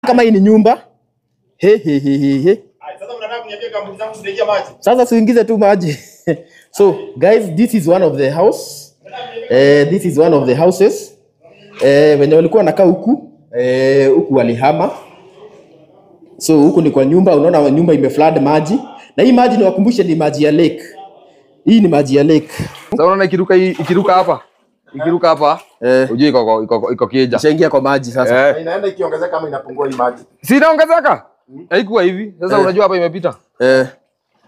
Kama hii ni nyumba. He he he he he. Sasa unataka kuniambia kampuni zangu zinaingia maji? Sasa siingize tu maji. So guys, this is one of the house. This is one of the houses. Wenye walikuwa wanakaa huku, huku walihama. So huku ni kwa nyumba, unaona nyumba imeflood maji. Na hii maji niwakumbushe ni maji ya lake. Hii ni maji ya lake. Sasa unaona ikiruka hii, ikiruka hapa. Ikiruka hapa, ujue iko kieja. Ishaingia kwa maji sasa. Inaenda ikiongezeka kama inapungua hii maji. Si inaongezeka? Haikuwa hivi. Sasa unajua hapa imepita.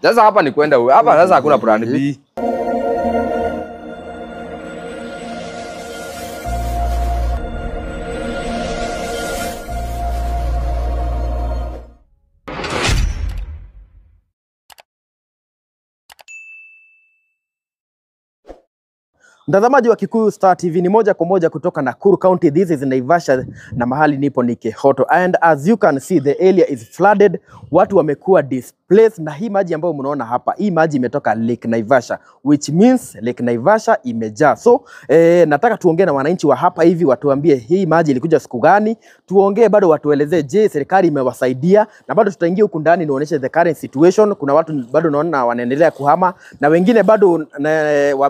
Sasa hapa ni kwenda wewe. Hapa sasa hakuna plan B. Mtazamaji wa Kikuyu Star TV, ni moja kwa moja kutoka Nakuru County. This is Naivasha na mahali nipo ni Kihoto. And as you can see, the area is flooded. Watu wamekuwa displaced na hii maji ambayo mnaona hapa, hii maji imetoka Lake Naivasha, which means Lake Naivasha imejaa. So nataka tuongee na wananchi wa hapa hivi watuambie hii maji ilikuja siku gani. Tuongee bado watuelezee, je, serikali imewasaidia? Na bado tutaingia huku ndani nionyeshe the current situation. Kuna watu bado naona wanaendelea kuhama na wengine bado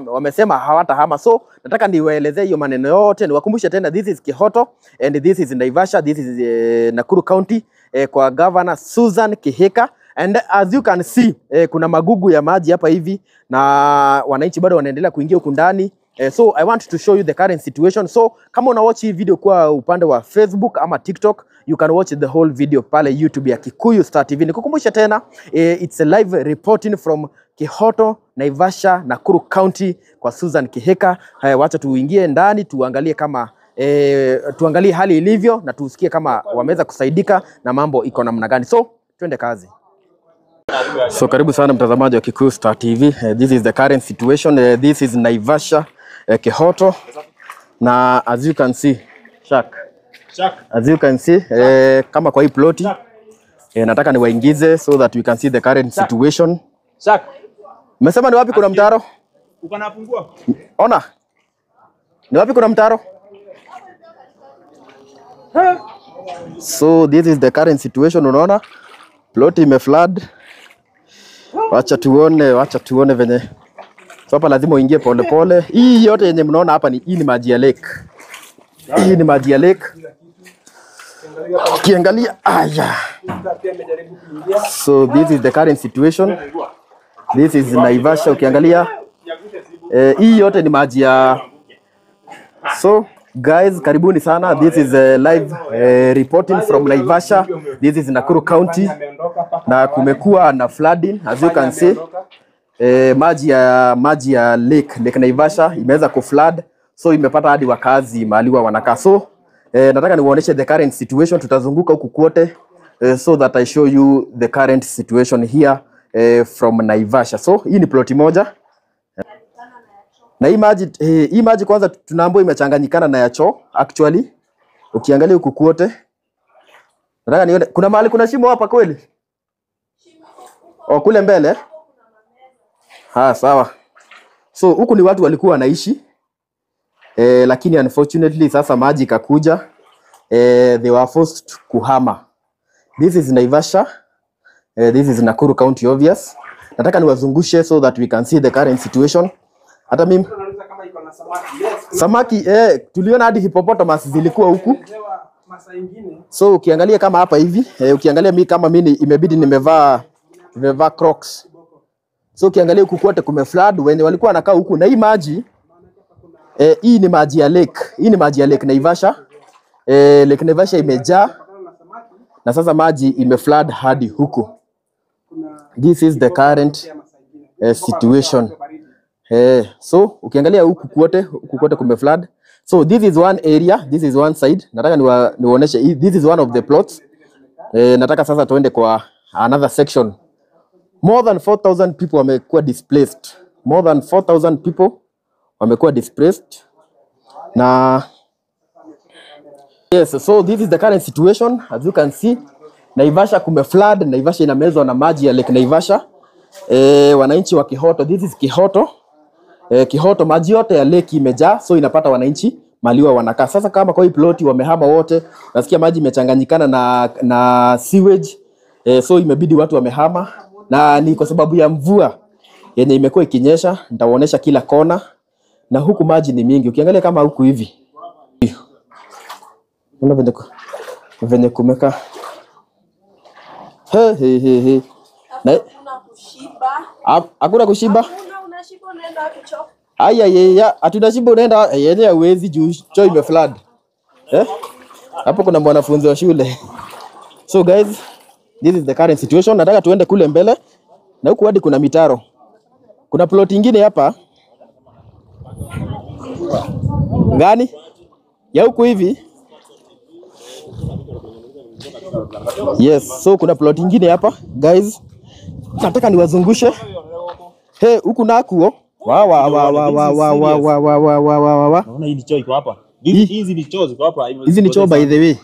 wamesema hawatahama. So nataka niwaelezee hiyo maneno yote, niwakumbushe tena, this is Kihoto and this is Naivasha, this is Nakuru County, kwa Governor Susan Kihika. And as you can see, kuna magugu ya maji hapa hivi na wananchi bado wanaendelea kuingia huku ndani. So I want to show you the current situation. So kama una watch hii video kwa upande wa Facebook ama TikTok, you can watch the whole video pale YouTube ya Kikuyu Star TV. Nikukumbusha tena, it's a live reporting from Kihoto, Naivasha, Nakuru County kwa Susan Kihika. Haya, wacha tuingie ndani tuangalie kama tuangalie hali ilivyo na tusikie kama wameweza kusaidika na mambo iko namna gani. So twende kazi. So karibu sana mtazamaji wa Kikuyu Star TV. This is the current situation. This is Naivasha, Kihoto. Na as you can see, Shak. As you can see, kama kwa hii ploti, nataka niwaingize so that we can see the current situation. Shak. Umesema ni wapi kuna mtaro? Uko napungua? Ona. Ni wapi kuna mtaro? So this is the current situation, unaona? Ploti imeflood. Wacha tuone venye. So hapa lazima uingie pole pole. Hii yote yenye mnaona hapa ni hii ni maji ya lake. Hii ni maji ya lake. Ukiangalia aya. So this is the current situation. This is Naivasha ukiangalia. Hii yote ni maji ya. So guys, karibuni sana. This is a live reporting from Naivasha. This is Nakuru County. Na kumekuwa na flooding as you can see. Maji ya Lake Naivasha imeweza kuflood, so imepata hadi wakazi mahali wanakaa. So nataka niwaoneshe the current situation. Tutazunguka huku kote, so that I show you the current situation here from Naivasha. So hii ni ploti moja. Na hii maji kwanza tunaambiwa imechanganyikana na ya choo actually. Ukiangalia huku kote, nataka nione kuna mahali kuna shimo hapa kweli? Oh, kule mbele. Ha, sawa. So huku ni watu walikuwa wanaishi. Lakini unfortunately sasa maji ikakuja. They were forced kuhama. This is Naivasha. This is Nakuru County obvious. Nataka niwazungushe so that we can see the current situation. Hata mimi samaki, tuliona hadi hippopotamus zilikuwa huku. So ukiangalia kama hapa hivi, ukiangalia mimi kama mimi imebidi nimevaa Crocs. So ukiangalia huku kote kumeflood, wenye walikuwa wanakaa huku na hii maji, hii ni maji ya lake. Hii ni maji ya Lake Naivasha. Lake Naivasha imejaa na sasa maji imeflood hadi huku. This is the current situation. So ukiangalia huku kote kumeflood. So this is one area, this is one side. Nataka niwaoneshe, this is one of the plots. Nataka sasa tuende kwa another section. More than 4,000 people wamekuwa displaced. More than 4,000 people wamekuwa displaced. Na yes, so this is the current situation as you can see. Naivasha kumeflood, Naivasha inamezwa na maji ya Lake Naivasha. Wananchi wa Kihoto, this is Kihoto. Kihoto maji yote ya lake imejaa, so inapata wananchi maliwa wanakaa. Sasa kama kwa hii ploti wamehama wote, nasikia maji imechanganyikana na sewage. So imebidi watu wamehama, na ni kwa sababu ya mvua yenye imekuwa ikinyesha. Nitawaonesha kila kona, na huku maji ni mingi. Ukiangalia kama huku hivi, unaona venye kumeka. He he he he. Na hakuna kushiba. Aya ya hatunashiba, unaenda yenyewe huwezi juu choo imeflood. Hapo kuna mwanafunzi wa shule. So guys, this is the current situation. Nataka tuende kule mbele, na huku hadi kuna mitaro. Kuna plot nyingine hapa. Gani? Ya huku hivi. Yes, so kuna plot nyingine hapa guys. Nataka niwazungushe. Hey, huku nakuo. Wa wa wa wa wa wa wa wa wa wa wa wa wa. Naona hii ni choo iko hapa. Hizi ni choo ziko hapa. Hizi ni choo by the way.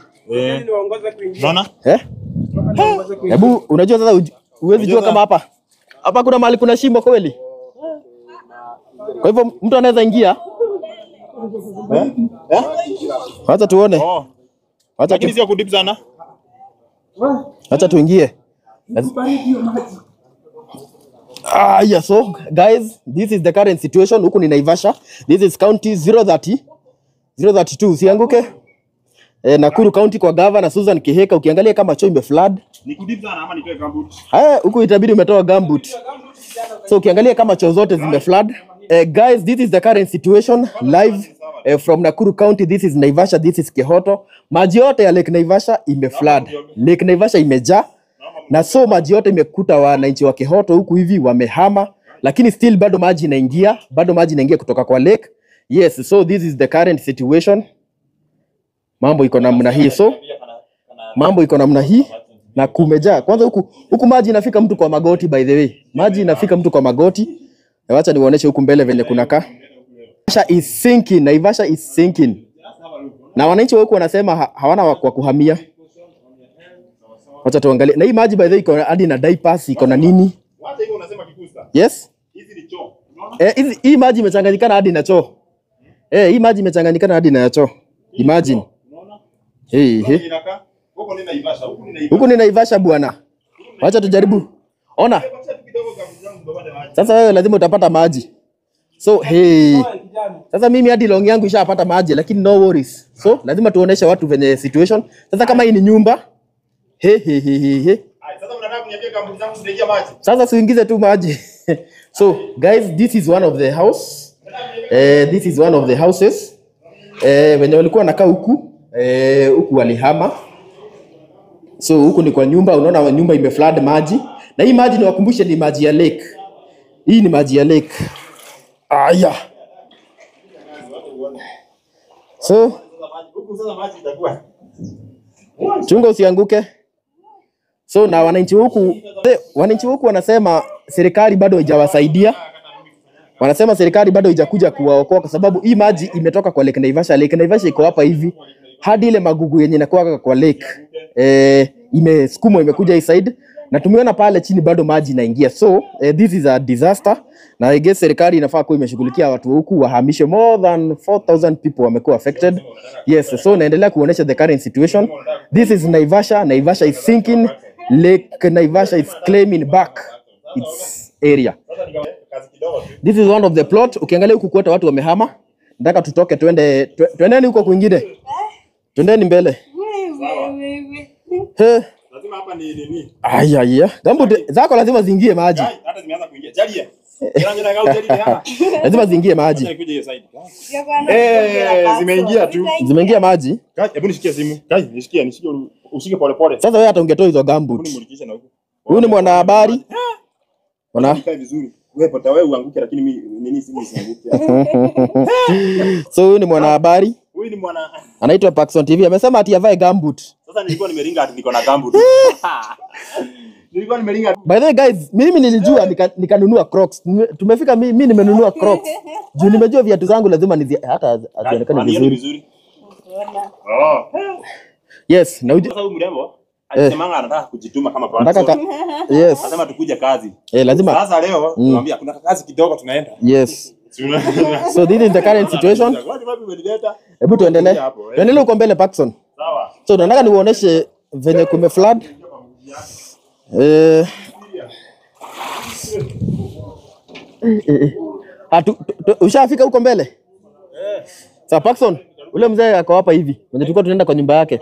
Unaona? Hebu unajua sasa huwezi jua kama hapa. Hapa kuna mahali kuna shimo kweli. Kwa hivyo mtu anaweza ingia. Wacha tuone. Wacha lakini sio kudip sana. Wacha tuingie. Yeah, so guys, this is the current situation. Huku ni Naivasha. This is county 030 032 usianguke. Nakuru County kwa governor Susan Kihika. Ukiangalia kama choo imeflood. Ni kudip sana ama nitoe gumboot? Huku itabidi umetoa gumboot. So ukiangalia kama choo zote zimeflood. Guys, this is the current situation live from Nakuru County. This is Naivasha, this is Kihoto. Maji yote ya Lake Naivasha imeflood. Lake Naivasha imejaa. Na so maji yote imekuta wananchi wa Kihoto huku hivi wamehama, lakini still bado maji inaingia, bado maji inaingia kutoka kwa lake. Yes, so this is the current situation. Mambo iko namna hii, so mambo iko namna hii na kumejaa. Kwanza huku maji inafika mtu kwa magoti, by the way. Maji inafika mtu kwa magoti. Na wacha niwaoneshe huku mbele venye kunakaa. Naivasha is sinking, Naivasha is sinking. Na wananchi huku wanasema hawana wa kuhamia. Wacha tuangalie. Na hii maji by the way iko hadi na diapers, iko na nini? Wacha hivyo unasema kikusta. Yes? Hizi ni choo. Unaona? Hii maji imechanganyikana hadi na choo. Hii maji imechanganyikana hadi na choo. Imagine. Unaona? Hey, hey. Huko ni Naivasha, huku ni Naivasha. Huku ni Naivasha bwana. Wacha tujaribu. Ona. Sasa wewe lazima utapata maji. So hey. Sasa mimi hadi long yangu ishapata maji, lakini no worries. So lazima tuoneshe watu venye situation. Sasa kama hii ni nyumba. He he he he he. Sasa unataka kuniambia kampuni zangu zinaingia maji? Sasa siingize tu maji. So guys, this is one of the house. This is one of the houses. Wenye walikuwa wanakaa huku, huku walihama. So huku ni kwa nyumba, unaona nyumba imeflood maji. Na hii maji niwakumbushe ni maji ya lake. Hii ni maji ya lake. Aya. So huku sasa maji itakuwa. Chunga usianguke. So na wananchi huku wanasema serikali bado haijawasaidia. Wanasema serikali bado haijakuja kuwaokoa kwa sababu hii maji imetoka kwa Lake Naivasha. Lake Naivasha iko hapa hivi. Hadi ile magugu yenye inakuwa kwa lake imesukumwa imekuja hii side, na tumeona pale chini bado maji inaingia. So this is a disaster, na I guess serikali inafaa kuwa imeshughulikia watu huku wahamishe. More than 4000 people wamekuwa affected. Yes, so naendelea kuonesha the current situation. This is Naivasha. Naivasha is sinking. Lake Naivasha is claiming back its area. This is one of the plot. Ukiangalia huku kote watu wamehama. Nataka tutoke tuende, twendeni huko kwingine. Twendeni mbele. He. Lazima hapa ni nini? Aya ya. Gambo zako lazima ziingie maji. Hata zimeanza kuingia. Jalia. Lazima ziingie maji. Zimeingia tu. Zimeingia maji. Kai, hebu nishikie simu. Kai, nishikie, ushike pole pole. Sasa wewe hata ungetoa hizo gumboot. Huyu ni mwanahabari. Ona. Kai vizuri. Wewe pota wewe uanguke, lakini mimi nini simu isianguke. So huyu ni mwanahabari. Huyu ni mwana anaitwa Paxson TV. Amesema ati avae gumboot. Sasa nilikuwa nimeringa ati niko na gumboot. Nilikuwa nimeringa. By the way guys, mimi nilijua nikanunua Crocs. Tumefika mimi nimenunua Crocs. Juu nimejua viatu zangu lazima nizi hata hazionekani vizuri. Oh. Yes, na sasa huyu mrembo alisemanga anataka kujituma kama Paxson. Yes. Anasema tukuje kazi. Lazima. Sasa leo tunamwambia kuna kazi kidogo tunaenda. Yes. So this is the current situation. Hebu tuendelee. Tuendelee huko mbele Paxson. Sawa. So nataka niuoneshe venye kume flood. Ushafika huko mbele? Sasa Paxson, ule mzee ako hapa hivi. Mwenye tulikuwa tunaenda kwa nyumba yake.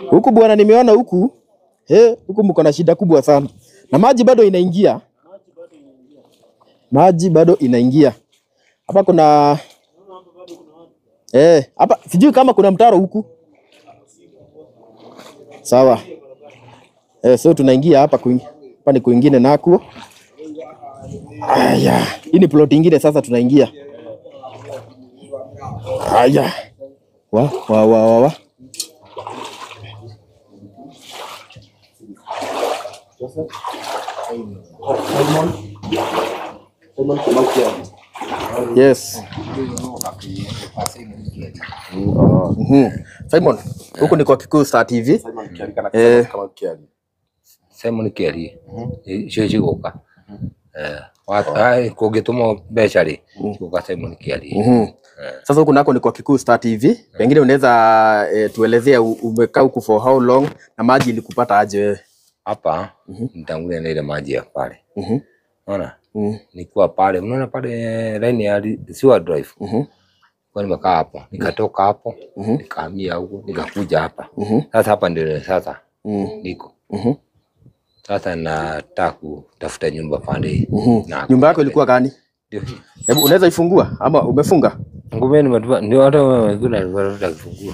Huku bwana nimeona huku. Huku mko na shida kubwa sana. Na maji bado inaingia. Maji bado inaingia. Hapa kuna hapa sijui kama kuna mtaro huku. Sawa. So tunaingia hapa hapa ni kwingine nakuo. Aya, hii ni plot ingine sasa tunaingia. Aya. Wa wa wa wa. Yes. Simon, huku ni kwa Kikuyu Star TV. Simon Kiari. Icio cigoka. Kũngĩtũmwo mbeca rĩ, cigoka Simon Kiari. Sasa huku nako ni kwa Kikuyu Star TV. Pengine unaweza tuelezea umekaa huku for how long na maji ilikupata aje wewe? Hapa nitangulia na ile maji ya pale. Unaona? Nikuwa pale, unaona pale line ya Sewer Drive. Kwa nimekaa hapo, nikatoka hapo, nikahamia huku, nikakuja hapa. Sasa hapa ndio sasa niko. Sasa nataka kutafuta nyumba pande. Nyumba yako ilikuwa gani? Hebu unaweza ifungua ama umefunga? Ngome nimetupa, ndio hata wewe unatafuta kifunguu.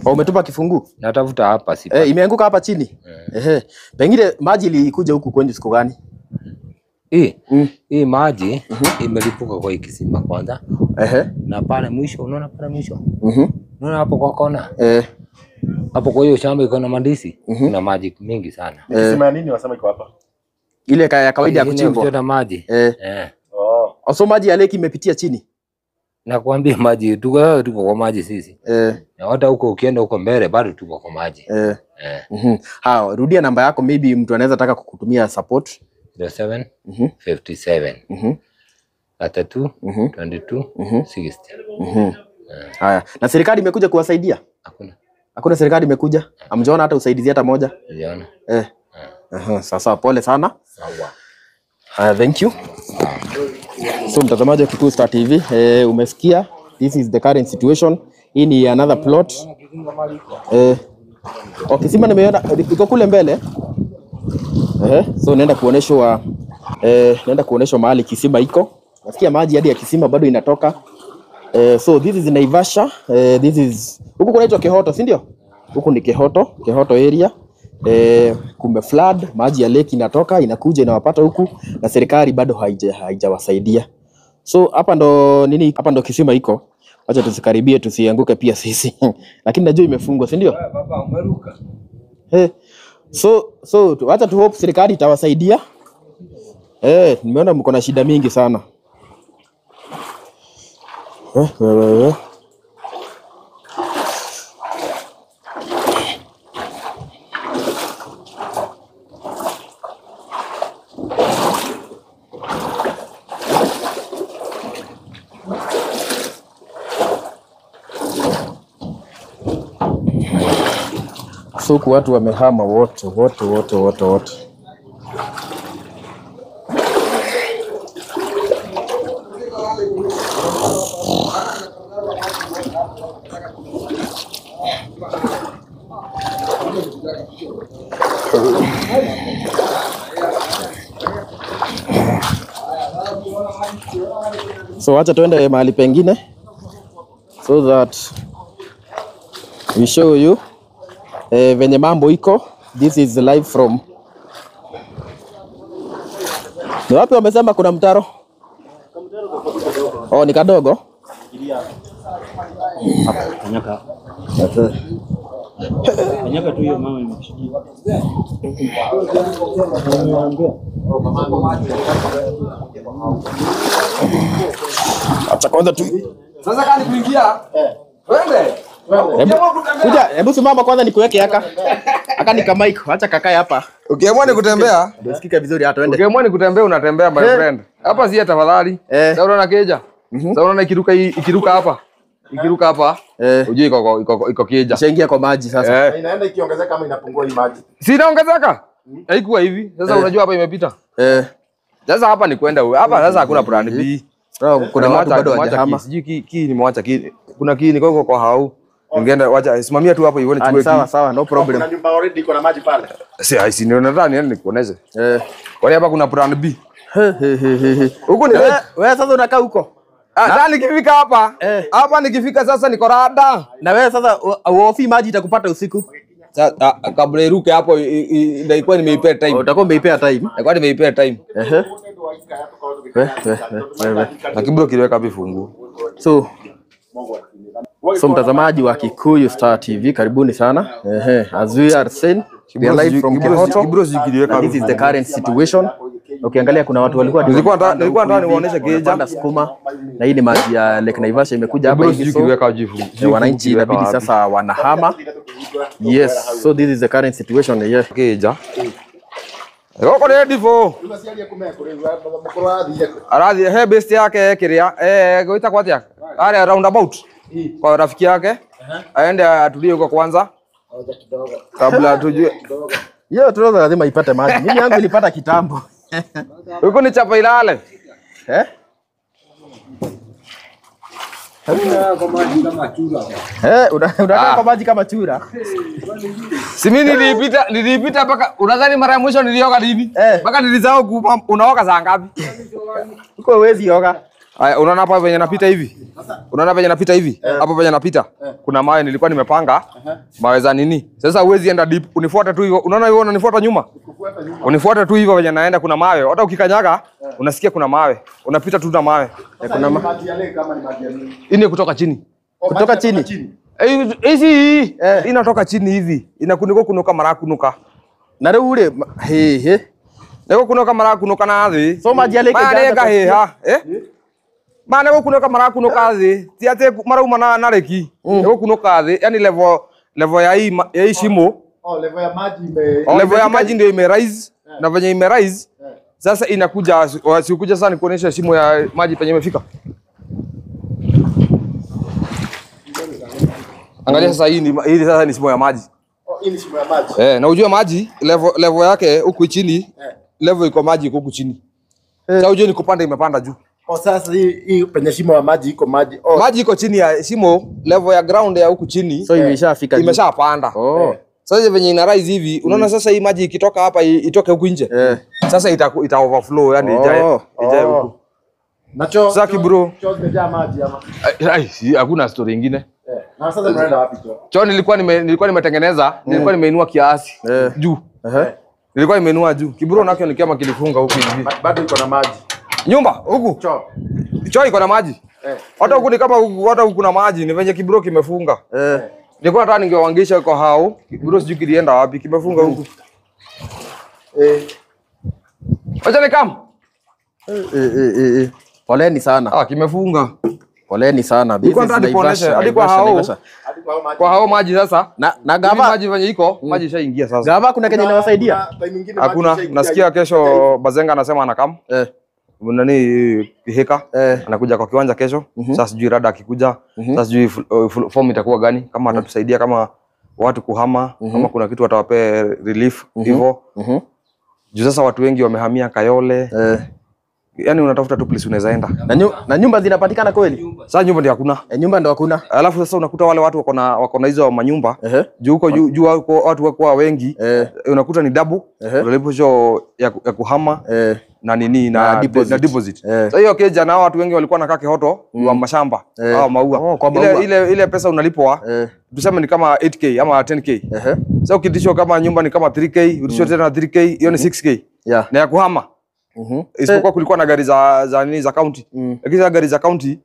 Umetupa kifunguu? Natafuta hapa si. Imeanguka hapa chini. Pengine maji ilikuja huku kwenye siku gani? Hii maji imelipuka kwa kisima kwanza. Na pale mwisho, unaona pale mwisho? Unaona hapo kwa kona? Hapo kwa hiyo shamba iko na mandisi, kuna maji mingi sana. Kisima nini wasema iko hapa? Ile ya kawaida ya kuchimbwa. Kuna maji. So maji ya lake imepitia chini. Nakwambia maji tuko kwa maji sisi. Na hata huko ukienda huko mbele bado tuko kwa maji. Hao, rudia namba yako, maybe mtu anaweza taka kukutumia support. 07 57 32 22 60. Haya, na serikali imekuja kuwasaidia? Hakuna. Hakuna serikali imekuja? Hamjaona hata usaidizi hata moja? Sijaona. Sasa pole sana. Sawa. Haya, thank you. So mtazamaji wa Kikuyu Star TV, umesikia this is the current situation. Hii ni another plot. Okay, sima nimeona iko kule mbele. So naenda kuoneshwa naenda kuoneshwa mahali kisima iko. Nasikia maji hadi ya kisima bado inatoka. So this is Naivasha. This is huku kunaitwa Kehoto, si ndio? Huku ni Kehoto, Kehoto area. Kume flood, maji ya lake inatoka, inakuja inawapata huku na serikali bado haijawasaidia. So hapa ndo nini, hapa ndo kisima iko. Acha tusikaribie tusianguke pia sisi. Lakini najua imefungwa, si ndio? Baba umeruka. So acha tu hope serikali itawasaidia. Nimeona mko na shida mingi sana. So watu wamehama wote wote wote wote wote. So acha tuende mahali pengine so that we show you venye mambo iko. This is live from ni wapi wamesema kuna mtaro? Oh, ni kadogo. Kanyaka. Kanyaka tu hiyo mama imekushikia. Acha kwanza tu. Sasa kani kuingia? Twende. Kuja, hebu simama kwanza nikuweke haka. Haka ni kama mic, acha kakae hapa. Ukiamua ni kutembea, Ndio vizuri hata twende. ukiamua ni kutembea unatembea my friend. Hapa si tafadhali. Sasa unaona keja. Sasa unaona ikiruka ikiruka hapa. Ikiruka hapa. Ujue iko keja. Ishaingia kwa maji sasa. Inaenda ikiongezeka kama inapungua hii maji. Si inaongezeka? Haikuwa hivi. Sasa unajua hapa imepita. Sasa hapa ni kwenda hapa sasa hakuna plan B. Kuna watu bado hawajahama. Sijui ki nimewacha ki kuna ki niko kwa hau. Ningeenda wacha simamia tu hapo ione chukue. Sawa sawa, no problem. Kuna nyumba already iko na maji pale. Si si ndio nadhani yani nikuoneshe. Kwani hapa kuna plan B. Huko ni wewe sasa unakaa huko. Ah, nikifika hapa. Hapa nikifika sasa niko rada. Na wewe sasa uofi maji itakupata usiku. Sasa kabla iruke hapo ndio nimeipea time. Utakuwa umeipea time. Nilikuwa nimeipea time. Na kibro kiliweka wapi fungu? So mtazamaji wa Kikuyu Star TV, karibuni sana. As we are saying, we are live from Kihoto. This is the current situation. Ukiangalia kuna watu walikuwa nilikuwa nataka niwaoneshe keja sukuma na hii ni maji ya Lake Naivasha imekuja hapa hivi. So wananchi inabidi sasa wanahama. Yes, so this is the current situation here. Keja. Roko ready for. Arathi he best yake kiria goita kwa atia. Are roundabout. Kwa rafiki yake. Aende atulie huko kwanza. Kabla tujue. Hiyo tunazo lazima ipate maji. Mimi yangu ilipata kitambo. Huko ni chapa ilale. Unakaa kwa maji kama chura. Si mimi nilipita mpaka unadhani mara ya mwisho nilioga lini? Mpaka nilisahau unaoga saa ngapi? Uko huwezi oga. Haya, unaona hapa venye napita hivi? Unaona venye napita hivi? Hapo venye napita. Kuna mawe nilikuwa nimepanga. Mawe za nini? Sasa huwezi enda deep, unifuata tu hivyo. Unaona hivyo unanifuata nyuma? Unifuata tu hivyo venye naenda kuna mawe. Hata ukikanyaga unasikia kuna mawe. Unapita tu na mawe. Kuna maji yale kama ni maji ya nini? Hii ni kutoka chini. Kutoka chini. Hizi inatoka chini hivi. Inakuniko kunuka mara kunuka. Na leo ule he. Niko kunuka mara kunuka na thi. So maji yale kijaza. Maana go kunuka mara kunuka thi. Ti ate marauma na reki. Niko kunuka thi. Yani level ya hii shimo. Oh, level ya maji ime level ya maji ndio ime rise na venye ime rise. Sasa inakuja sikuja sana nikuonesha shimo ya maji penye imefika. Angalia sasa hii sasa ni shimo ya maji. Oh, hii ni shimo ya maji. Na ujue maji level yake huku chini, level iko maji huku chini. Sasa ujue ni kupanda imepanda juu. Oh, sasa hii penye shimo ya maji iko maji. Oh. Maji iko chini ya shimo, level ya ground ya huku chini. So imeshafika juu. Imeshapanda. Oh. Sasa venye ina rise hivi, unaona sasa hii maji ikitoka hapa itoke huku nje. Sasa ita overflow yani ijae huku. Na choo. Sasa kibro. Choo zimejaa maji ama? Ai, hakuna story nyingine. Na sasa tunaenda wapi choo? Choo nilikuwa nimetengeneza, nilikuwa nimeinua kiasi juu. Nilikuwa nimeinua juu. Kibro nakio ni kama kilifunga huku hivi. Bado iko na maji. Nyumba huku. Choo. Choo iko na maji. Hata huku ni kama hata huku kuna maji, ni venye kibro kimefunga. Nilikuwa nataka ningewangisha kwa hao. Kibro sijui kilienda wapi, kimefunga huku. Acha nikam. Poleni sana. Kimefunga. Poleni sana. Nilikuwa nataka nikuoneshe hadi kwa hao. Kwa hao maji sasa. Na gava maji venye iko, maji ishaingia sasa. Gava kuna kenye inawasaidia? Hakuna. Nasikia kesho Bazenga anasema anakam. Nani Heka anakuja kwa kiwanja kesho. Sasa sijui rada akikuja, sasa sijui form itakuwa gani, kama atatusaidia kama watu kuhama, kama kuna kitu atawapea relief hivyo. Juu sasa watu wengi wamehamia Kayole. Yaani unatafuta tu place unaweza enda. Na nyumba zinapatikana kweli? Sasa nyumba ndio hakuna. Nyumba ndio hakuna. Alafu sasa unakuta wale watu wako na hizo manyumba. Juu huko juu watu wako wengi. Unakuta ni double unalipo ya kuhama na nini na deposit. Sasa hiyo keja na watu wengi walikuwa nakaa Kihoto wa mashamba au maua. Ile pesa unalipwa tuseme ni kama 8k ama 10k. Sasa ukitishwa kama nyumba ni kama 3k, utishwa tena 3k, hiyo ni 6k. Na ya kuhama. Isipokuwa kulikuwa na gari za nini za county. Lakini za gari za county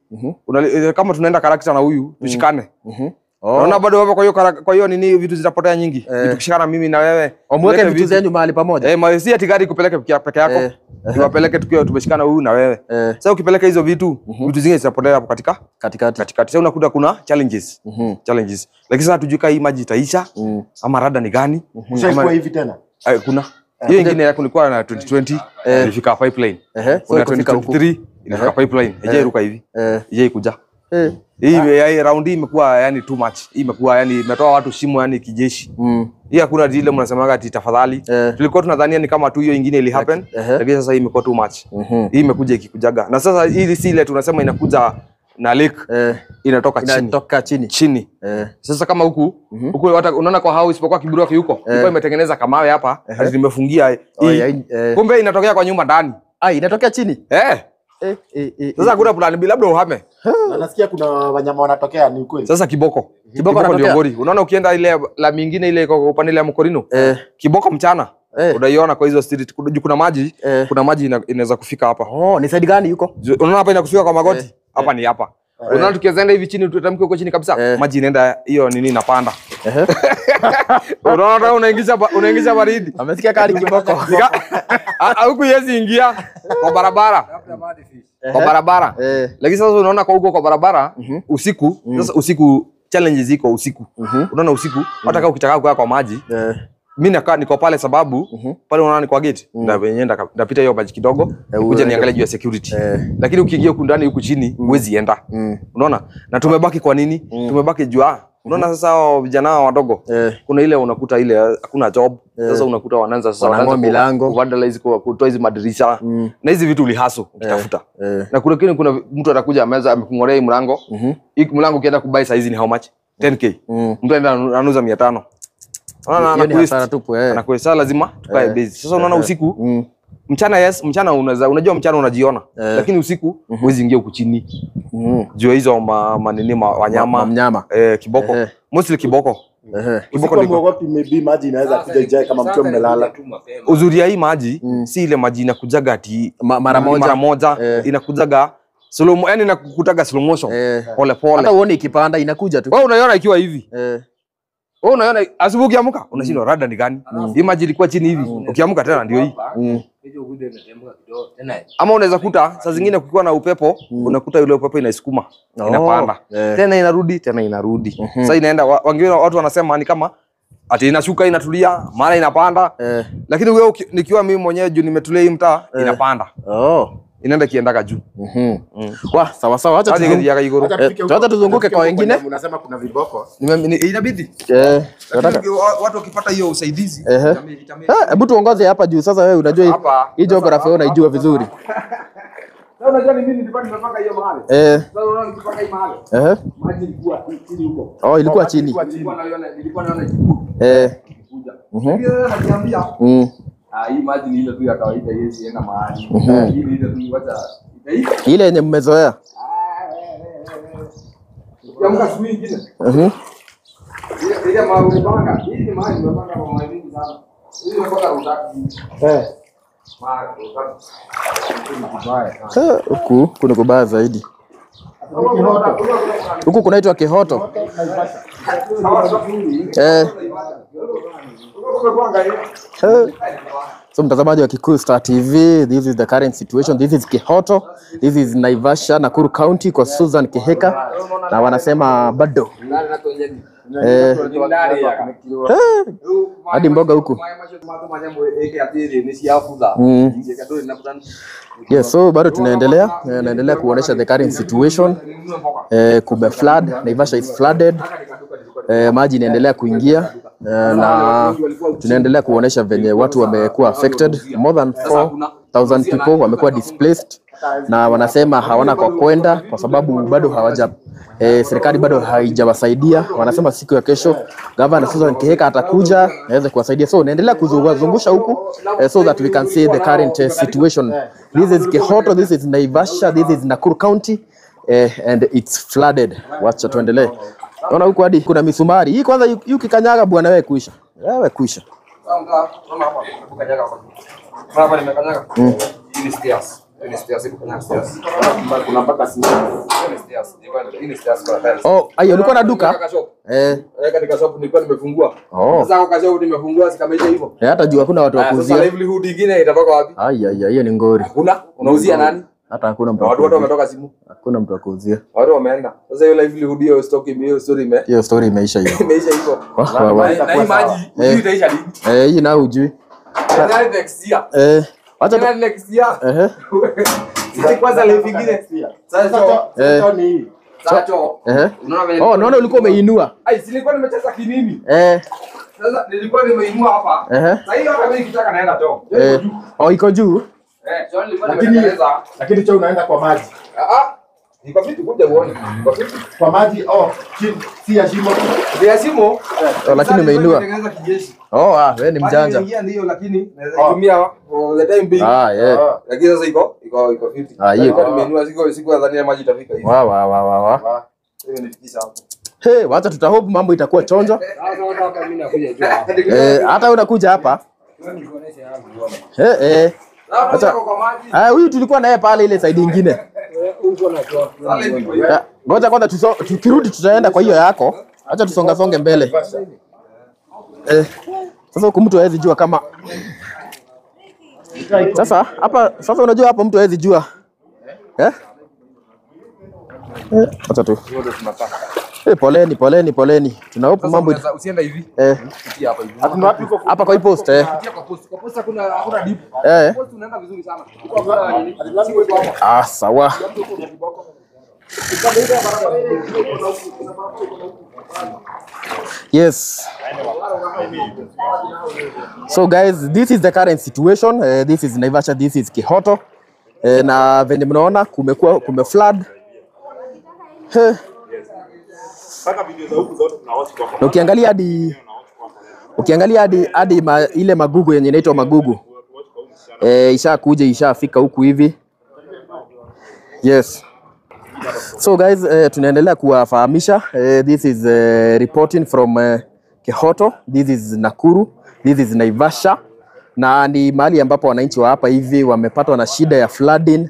kama tunaenda karakta na huyu tushikane. Naona bado hapo kwa hiyo nini vitu zitapotea nyingi. Tukishikana mimi na wewe. Omweke vitu zenyu mahali pamoja. Si ati gari kupeleke peke yako. Tuwapeleke tukiwa tumeshikana huyu na wewe. Sasa ukipeleka hizo vitu, vitu zingine zitapotea hapo katikati. Sasa unakuta kuna challenges. Challenges. Lakini sasa tujue hii maji itaisha ama rada ni gani? Ushaikuwa hivi tena? Kuna. Hiyo ingine yako ilikuwa na 2020 ilifika pipeline. Kuna 2023 ilifika pipeline. Haijairuka hivi. Haijaikuja. Hii round hii imekuwa yani too much. Hii imekuwa yani imetoa watu shimo yani kijeshi. Hii hakuna ile mnasemaga ati tafadhali. Tulikuwa tunadhania ni kama tu hiyo ingine ili happen, lakini sasa hii imekuwa too much. Hii imekuja ikikujaga. Na sasa hii si ile tunasema inakuja na lake, inatoka chini. Inatoka chini. Chini. Sasa kama huku, huku hata unaona kwa house isipokuwa kiburi yake huko. Ilikuwa imetengeneza kamawe hapa, ati nimefungia hii. Kumbe inatokea kwa nyumba ndani. Ah, inatokea chini. Sasa hakuna plan B, labda uhame. Na nasikia kuna wanyama wanatokea, ni ukweli? Sasa kiboko. Kiboko ndio ngori. Unaona ukienda ile la mingine ile iko upande ile ya Mkorino. Kiboko mchana. Unaiona kwa hizo street kuna maji, kuna maji inaweza kufika hapa. Oh, ni side gani yuko? Unaona hapa inakufika kwa magoti. Hapa ni hapa. Unaona tukienda hivi chini tutamke huko chini kabisa, maji inaenda hiyo nini inapanda. Unaona unaingisha baridi. Amesikia kali kiboko. Huku yezi ingia kwa barabara. Kwa barabara. Lakini sasa unaona kwa huko kwa barabara usiku, sasa usiku challenges ziko usiku. Unaona usiku hata kama ukitaka kukaa kwa maji, mimi nakaa niko pale sababu pale unaona ni kwa gate ndio wenyewe ndapita hiyo maji kidogo nikuja niangalie juu ya security. Lakini ukiingia huku ndani huku chini huwezi enda. Unaona? Na tumebaki kwa nini? Tumebaki juu. Unaona sasa vijana wadogo kuna ile unakuta ile hakuna job. Sasa unakuta wanaanza sasa wanaanza milango vandalize kwa kutoa hizi madirisha na hizi vitu ulihaso ukitafuta. Na kuna mtu atakuja ameanza amekungolea hii mlango. Hii mlango ukienda kubuy size ni how much? 10k. Mtu anaenda anauza 500. Unaona anakuwa lazima tukae busy. Sasa unaona usiku mchana, yes, mchana unaweza, unajua mchana unajiona. Lakini usiku huwezi ingia huku chini. Juu hizo manini wanyama, mnyama. Kiboko. Mostly kiboko. Kiboko ndio wapi maybe maji inaweza kuja ijae kama mtu mmelala. Uzuri ya hii maji si ile maji inakujaga ati mara moja, inakujaga slow, yani inakukutaga slow motion. Pole pole. Hata uone ikipanda inakuja tu. Wewe unaiona ikiwa hivi. Wewe unaona asubuhi ukiamka unashindwa rada ni gani? Hii maji ilikuwa chini hivi. Ukiamka tena ndio hii. Ama unaweza kuta saa zingine kukiwa na upepo, unakuta yule upepo inaisukuma, inapanda. Tena inarudi, tena inarudi. Sasa inaenda wengine watu wanasema ni kama ati inashuka inatulia, mara inapanda. Lakini wewe nikiwa mimi mwenyewe juu nimetulia hii mtaa inapanda. Inaenda kiendaka juu. Wah, sawa sawa, acha tuzunguke kwa wengine. Unasema kuna viboko. Inabidi. Watu wakipata hiyo usaidizi. Hebu tuongoze hapa juu sasa wewe unajua hii geography wewe unaijua vizuri. Sasa unajua ni mimi nilikuwa nimepanga hiyo mahali. Sasa unaona nikipanga hii mahali. Maji ilikuwa chini huko. Oh, ilikuwa chini. Nilikuwa naona ikikuja. Kuja. Sasa najiambia. Hii maji ni ile tu ya kawaida, yezi enda mahali. Hii ni ile tu wacha ile yenye mmezoea. Ukiamka siku nyingine. Ile maji umepanga, hii ni maji umepanga kwa maji mingi sana. Hii umepanga rutaki. Huku kuna kubaya zaidi. Huku kunaitwa Kihoto. So mtazamaji wa Kikuyu Star TV, this is the current situation. This is Kihoto. This is Naivasha, Nakuru County kwa Susan Kiheka. Na wanasema bado. Hadi mboga huku. Yes, so bado tunaendelea, naendelea kuonesha the current situation. Kume flood, Naivasha is flooded. Maji inaendelea kuingia na tunaendelea kuonesha venye watu wamekuwa affected. More than 4,000 people wamekuwa displaced na wanasema hawana kwa kwenda kwa sababu bado hawaja serikali bado haijawasaidia. Wanasema siku ya kesho Governor Susan Kihika atakuja aweze kuwasaidia. So naendelea kuzungusha huku so that we can see the current situation. This is Kihoto, this is Naivasha, this is Nakuru County and it's flooded. Wacha tuendelee. Naona huku hadi kuna misumari. Hii kwanza yukikanyaga bwana wewe kuisha. Wewe kuisha. Hapa nimekanyaga. Hii ni stairs. Hii ni stairs, kuna stairs. Kuna mpaka simenti. Hii ni stairs. Hii ni stairs kwa tiles. Oh, ayo ulikuwa na duka? Katika shop nilikuwa nimefungua. Sasa kwa shop nimefungua sikamaisha hivyo. Hata juu hakuna watu wa kuuzia. Sasa livelihood nyingine itatoka wapi? Ai ai hiyo ni ngori. Hakuna. Unauzia nani? Hata hakuna mtu. Watu wametoka simu. Hakuna mtu wa kuuzia. Watu wameenda. Sasa hiyo livelihood hiyo stock hiyo story ime. Hiyo story imeisha hiyo. Imeisha hivyo. Na hii maji hii itaisha lini? Hii na hujui. Tuonane next year. Wacha Tuonane next year. Sisi kwanza life ingine. Sasa ni hii. Sasa unaona vile. Oh, naona ulikuwa umeinua. Ai, si nilikuwa nimecheza kinini. Sasa nilikuwa nimeinua hapa. Sasa hiyo hata mimi nikitaka naenda choo. Oh, iko juu. Choo nilikuwa nimecheza. Lakini choo unaenda kwa maji. Niko vipi kuja uone. Niko vipi? Kwa maji si ya shimo. Si ya shimo. Lakini umeinua. Nitengeneza kijeshi. Oh, wewe ni mjanja. Ingia ndio, lakini naweza itumia for the time being. Yeah. Lakini sasa iko 50. Hiyo. Nimeinua siku nadhani maji itafika hivi. Wa. Hiyo nifikisha hapo. Hey, wacha tutahope mambo itakuwa chonjo. Sasa hata mimi nakuja juu hapa. Hata wewe unakuja hapa. Acha. Huyu tulikuwa naye pale ile side nyingine. Ngoja kwanza tukirudi tutaenda kwa hiyo yako. Acha tusonga songe mbele. Sasa huku mtu hawezi jua kama sasa hapa, sasa unajua hapa mtu hawezi jua. Acha tu. Poleni poleni poleni. Tunahope mambo usienda hivi. Pitia hapa hivi. Hakuna wapi uko hapa kwa hii post. Pitia kwa post. Kwa post hakuna deep. Post unaenda vizuri sana. Sawa. Yes. So guys, this is the current situation. This is Naivasha, this is Kihoto. Na venye mnaona kumekuwa kumeflood. Na ukiangalia hadi ile magugu yenye inaitwa magugu. Ishakuja ishafika huku hivi. Yes. So guys, tunaendelea kuwafahamisha. This is reporting from Kihoto. This is Nakuru. This is Naivasha. Na ni mahali ambapo wananchi wa hapa hivi wamepatwa na shida ya flooding.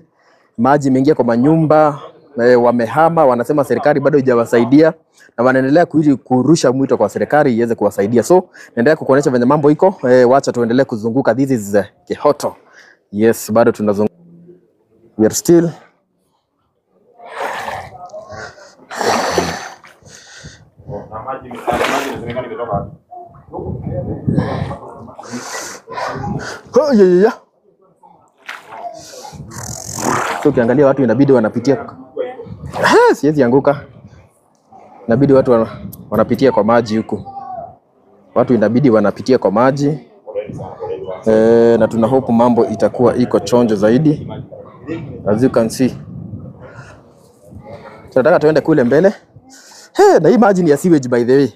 Maji imeingia kwa manyumba, wamehama, wanasema serikali bado haijawasaidia na wanaendelea kurusha mwito kwa serikali iweze kuwasaidia. So naendelea kukuonyesha venye mambo iko. Wacha tuendelee kuzunguka. This is Kihoto. Yes, bado tunazunguka. We are still Oh, yeah. So ukiangalia watu inabidi wanapitia. Siwezi anguka. Inabidi watu wanapitia kwa maji huku. Watu inabidi wanapitia kwa maji. Na tuna hope mambo itakuwa iko chonjo zaidi. As you can see. Tunataka tuende kule mbele. Na hii maji ni ya sewage by the way.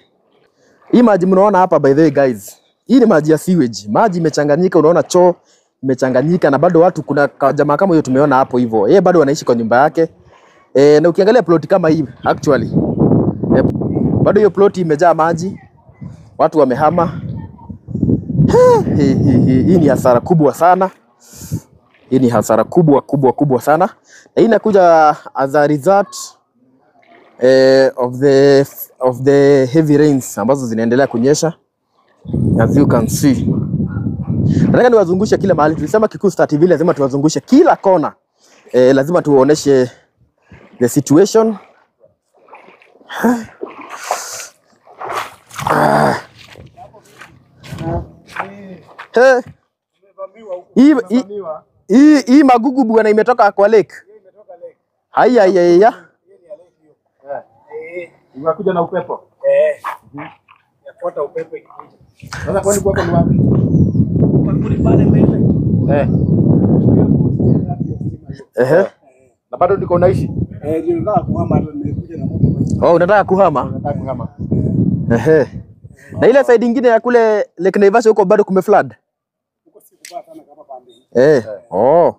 Hii maji mnaona hapa by the way guys. Hii ni maji ya sewage. Maji imechanganyika, unaona choo imechanganyika na bado watu, kuna jamaa kama huyo tumeona hapo hivyo. Yeye bado anaishi kwa nyumba yake. Na ukiangalia plot kama hii actually. Bado hiyo plot imejaa maji. Watu wamehama. Hii ni hasara kubwa sana. Hii ni hasara kubwa kubwa kubwa sana. Na hii inakuja as a result of the heavy rains ambazo zinaendelea kunyesha. As you can see. Nataka niwazungushe kila mahali. Tulisema Kikuyu Star TV lazima tuwazungushe kila kona. Lazima tuoneshe the situation. Hii magugu bwana imetoka kwa lake. Haya haya. Imekuja na upepo. Yafuata upepo ikikuja. Sasa kwani kwako ni wapi? Kule pale mbele. Na bado ndiko unaishi? Ndio nataka kuhama, nimekuja na motorbike. Oh, unataka kuhama? Unataka kuhama. Na ile side nyingine ya kule Lake Naivasha huko bado kumeflood? Huko si kubaya sana kama pande hii. Oh.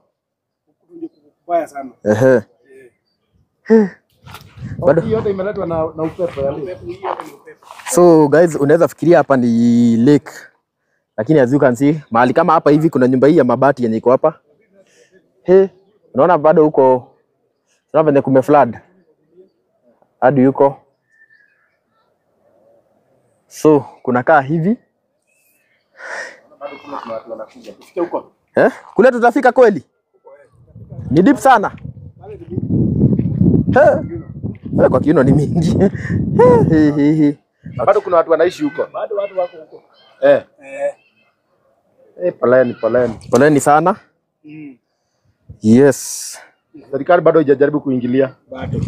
Huko ndio kubaya sana. Bado hii yote imeletwa na upepo ya lake. So guys, unaweza fikiria hapa ni lake. Lakini as you can see, mahali kama hapa hivi kuna nyumba hii ya mabati yenye iko hapa. Unaona bado huko. Unaona venye kumeflood. Hadi huko. So kuna kaa hivi. Kule tutafika kweli? Ni deep sana. Kwa kiuno ni mingi. Bado kuna watu wanaishi huko. Bado watu wako huko. Poleni, poleni. Poleni sana. Yes. Serikali bado haijajaribu kuingilia. Bado.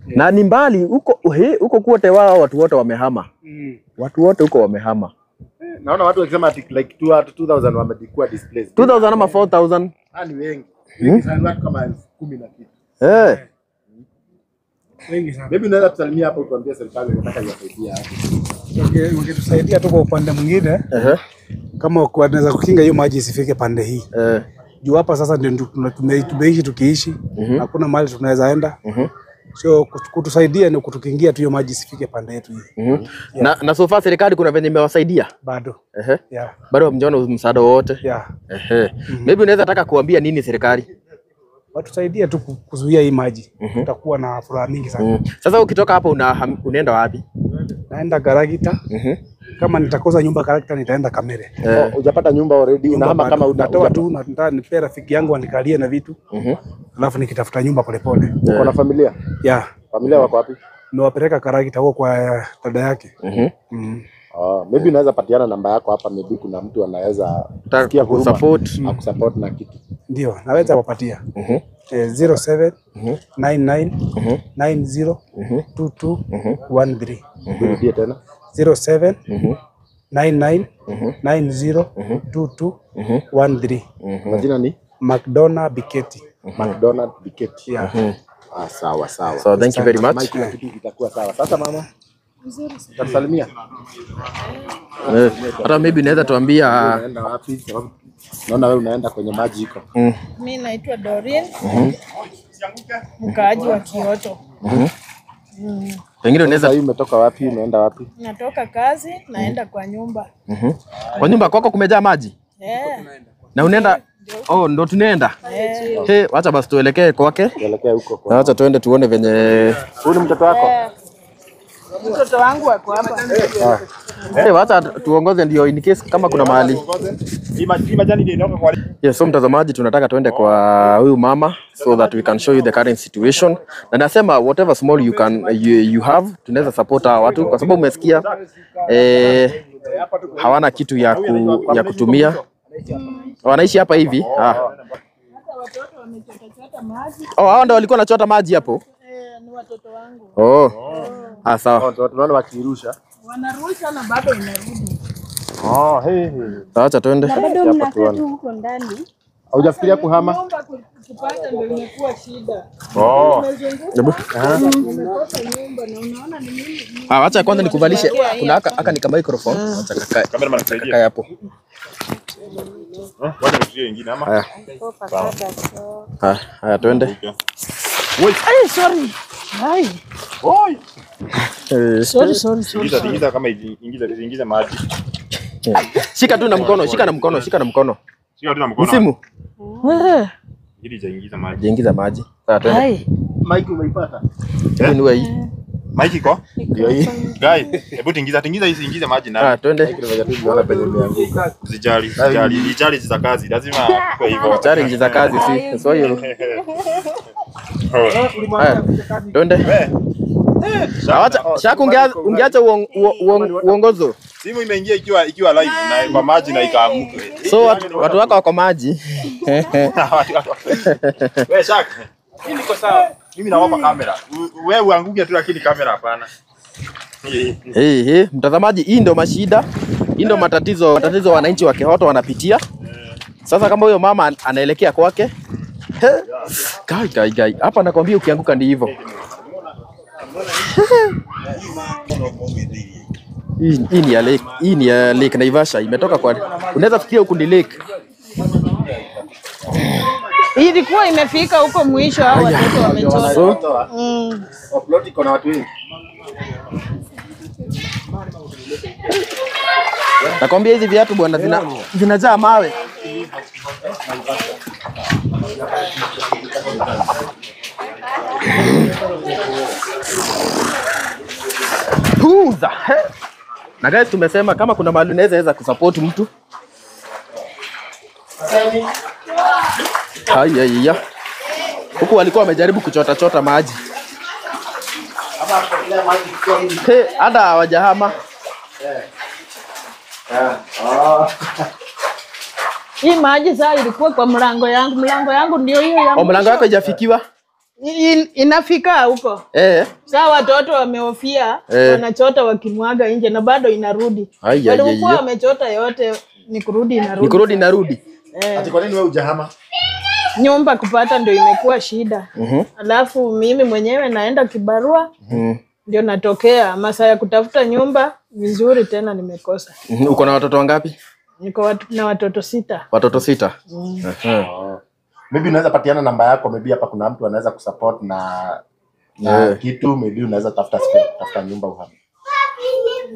Na ni mbali huko, huko kote wao watu wote wamehama. Watu wote huko wamehama. Naona watu wakisema ati like 2000 wamekuwa displaced. 2000 ama 4000. Ah, ni wengi. Wengi sana, watu kama 10,000 na kitu. Wengi sana. Maybe unaweza tusalimia hapo utuambie serikali inataka iwasaidie hapo. Wangetusaidia tu kwa upande mwingine. Kama wanaweza kukinga hiyo maji isifike pande hii. Juu hapa sasa ndio tumeishi tukiishi. Hakuna mahali tunaweza enda. So kutusaidia ni kutukingia tu hiyo maji isifike pande yetu hii. Na so far serikali kuna venye imewasaidia? Bado. Bado hamjaona msaada wowote? Maybe unaweza taka kuambia nini serikali? Watusaidie tu kuzuia hii maji. Tutakuwa na furaha mingi sana. Sasa ukitoka hapo unaenda wapi? Naenda Karagita. Kama nitakosa nyumba Karagita nitaenda Kamere. Hujapata nyumba already, unahama kama unatoa tu, nataka nipe rafiki yangu anikalie na vitu. Alafu nikitafuta nyumba polepole. Uko na familia? Yeah. Familia wako wapi? Nimewapeleka Karagita huko kwa dada yake. Maybe unaweza patiana namba yako hapa, maybe kuna mtu anaweza kusikia huruma, kusupport. Akusupport na kitu. Ndio, naweza kuwapatia. 07 99 90 22 13. Rudie tena. 07 99 90 22 13. Majina ni? McDonald Biketi. McDonald Biketi. Yeah. Sawa sawa. So thank you very much. Mike, kila kitu kitakuwa sawa. Sasa mama, utasalimia? Hata maybe unaweza tuambia unaenda wapi? Naona wewe unaenda kwenye maji iko. Mimi naitwa Doreen. Mkaaji wa Kihoto. Pengine unaweza sasa umetoka wapi, unaenda wapi? Natoka kazi, naenda kwa nyumba. Kwa nyumba kwako kumejaa maji? Na unaenda? Oh, ndo tunaenda. Hey, wacha basi tuelekee kwake. Tuelekee huko kwa. Wacha tuende tuone venye. Huyu ni mtoto wako? Mtoto wangu ako hapa. Hey, wacha tuongoze ndio in case kama kuna mahali. Yes, so mtazamaji tunataka tuende kwa huyu mama so that we can show you the current situation. Na nasema whatever small you can you have, tunaweza support hawa watu kwa sababu umesikia hawana kitu ya kutumia. Wanaishi hapa hivi. Watoto wamechota maji. Oh, hao ndio walikuwa wanachota maji hapo? Ni watoto wangu. Oh. Ah, sawa. Tunaona wakirusha. Wanarusha na bado inarudi. Oh, hey. Acha twende. Na bado mnakaa tu huko ndani. Haujafikiria kuhama? Nyumba kupata ndio imekuwa shida. Oh. Nimekosa nyumba na unaona ni mimi. Ah, acha kwanza nikuvalishe. Kuna aka ni kama microphone. Acha kakae. Cameraman nisaidie. Kakae hapo. Wacha nikuzie wengine ama? Haya. Haya twende. Ay, sorry. Hai. Oi. Sorry, sorry, sorry. Ingiza kama ingiza maji. Shika tu na mkono, shika na mkono, shika na mkono. Shika tu na mkono. Msimu. Ili jaingiza maji. Jaingiza maji. Sawa twende. Hai. Mike umeipata? Ni hii. Mike iko? Ndio hii. Guy, hebu tingiza hizi, ingiza maji na. Ah, twende. Usijali, usijali. Ni challenge za kazi, lazima kwa hivyo. Challenge za kazi si. So hiyo. Haya, twende. Acha shaka ungeacha uongozo. Simu imeingia ikiwa live na kwa maji na ikaamuka. So watu wako wako maji. Wewe Shaka, mimi niko sawa. Mimi nawapa kamera. Wewe uanguke tu lakini kamera hapana. Hey, mtazamaji, hii ndio mashida. Hii ndio matatizo wananchi wa Kihoto wanapitia. Sasa kama huyo mama anaelekea kwake. Gai gai. Hapa nakwambia ukianguka ndi hivyo. Hii ni ya lake, hii ni ya Lake Naivasha imetoka kwa. Unaweza fikiria huku ni lake. Ilikuwa imefika huko mwisho, hao watoto wamechota. So, Upload iko na watu wengi. Nakwambia hizi viatu bwana zinajaa mawe. Puza. Na guys tumesema kama kuna mahali unaweza kusupport mtu. Haya. Huku walikuwa wamejaribu kuchota maji. Hey, hata hawajahama. Hii maji saa ilikuwa kwa mlango yangu. Mlango yangu ndio hiyo ya. Oh, mlango wako haijafikiwa? Inafika huko. Saa watoto wamehofia, wanachota wakimwaga nje na bado inarudi. Walikuwa wamechota yote, ni kurudi inarudi. Ni kurudi inarudi. Ati kwa nini wewe hujahama? Nyumba kupata ndio imekuwa shida. Alafu mimi mwenyewe naenda kibarua. Ndio natokea masaa ya kutafuta nyumba vizuri tena nimekosa. Uko na watoto wangapi? Niko na watoto 6. Watoto 6. Maybe unaweza patiana namba yako, maybe hapa kuna mtu anaweza kusupport na kitu, maybe unaweza tafuta space, tafuta nyumba uhame.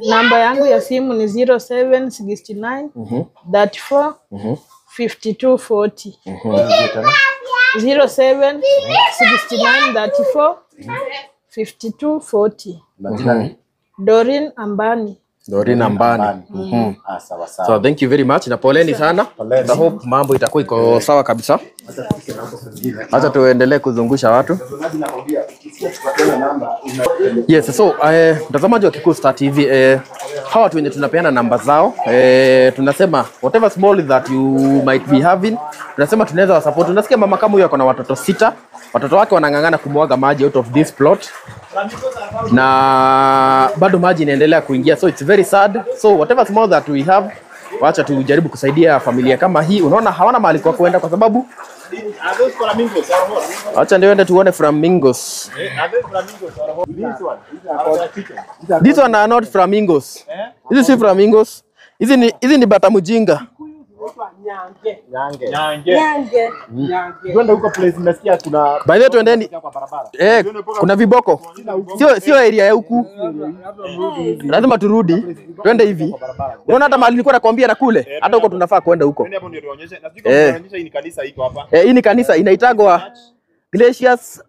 Namba yangu ya simu ni 0769 34 52 40. 07 69 34 52 40. Majina ni Doreen Ambani. Doreen Ambani. Sawa sawa. So thank you very much na poleni sana. I hope mambo itakuwa iko sawa kabisa. Acha tuendelee kuzungusha watu. Yes, so mtazamaji wa Kikuyu Star TV, hawa watu wenye tunapeana namba zao, tunasema whatever small that you might be having, tunasema tunaweza support. Unasikia mama kama huyo ako na watoto 6, watoto wake wanang'ang'ana kumwaga maji out of this plot na bado maji inaendelea kuingia, so it's very sad. So whatever small that we have, wacha tujaribu kusaidia familia kama hii. Unaona hawana mahali kwa kuenda kwa sababu acha ndio ende tuone flamingos. These one are not flamingos. Hizi si flamingos. Hizi ni bata mjinga. Nyange. Twende huko place, nimesikia kuna By the way twendeni. Kuna viboko. Sio area ya huku. Lazima turudi. Twende hivi. Unaona hata mahali nilikuwa nakwambia na kule, hata huko tunafaa kwenda huko. Twende hapo ndio tuonyeshe. Na sijui kama tunaonyesha hii ni kanisa iko hapa. Hii ni kanisa inaitagwa Gracious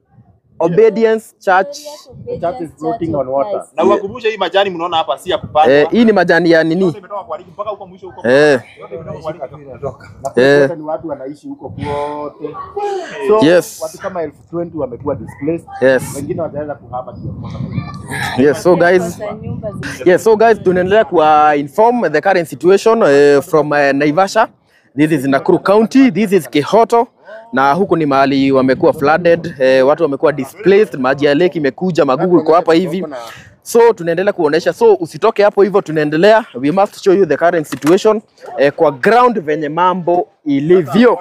Obedience Church. The church is floating on water. Na uwakumbushe hii majani mnaona hapa si ya kupandwa. Hii ni majani ya nini? Imetoka kwa ligi mpaka huko mwisho huko. Yote imetoka kwa ligi. Na ni watu wanaishi huko kote. So yes. Watu kama 20,000 wamekuwa displaced. Yes. Wengine wataanza kuhama kidogo. Yes, so guys. Yes, so guys tunaendelea kuwa inform the current situation from Naivasha. This is Nakuru County, this is Kihoto. Na huku ni mahali wamekuwa flooded, watu wamekuwa displaced, maji ya lake imekuja, magugu iko hapa hivi. So tunaendelea kuonesha, so usitoke hapo hivyo, tunaendelea. We must show you the current situation kwa ground venye mambo ilivyo.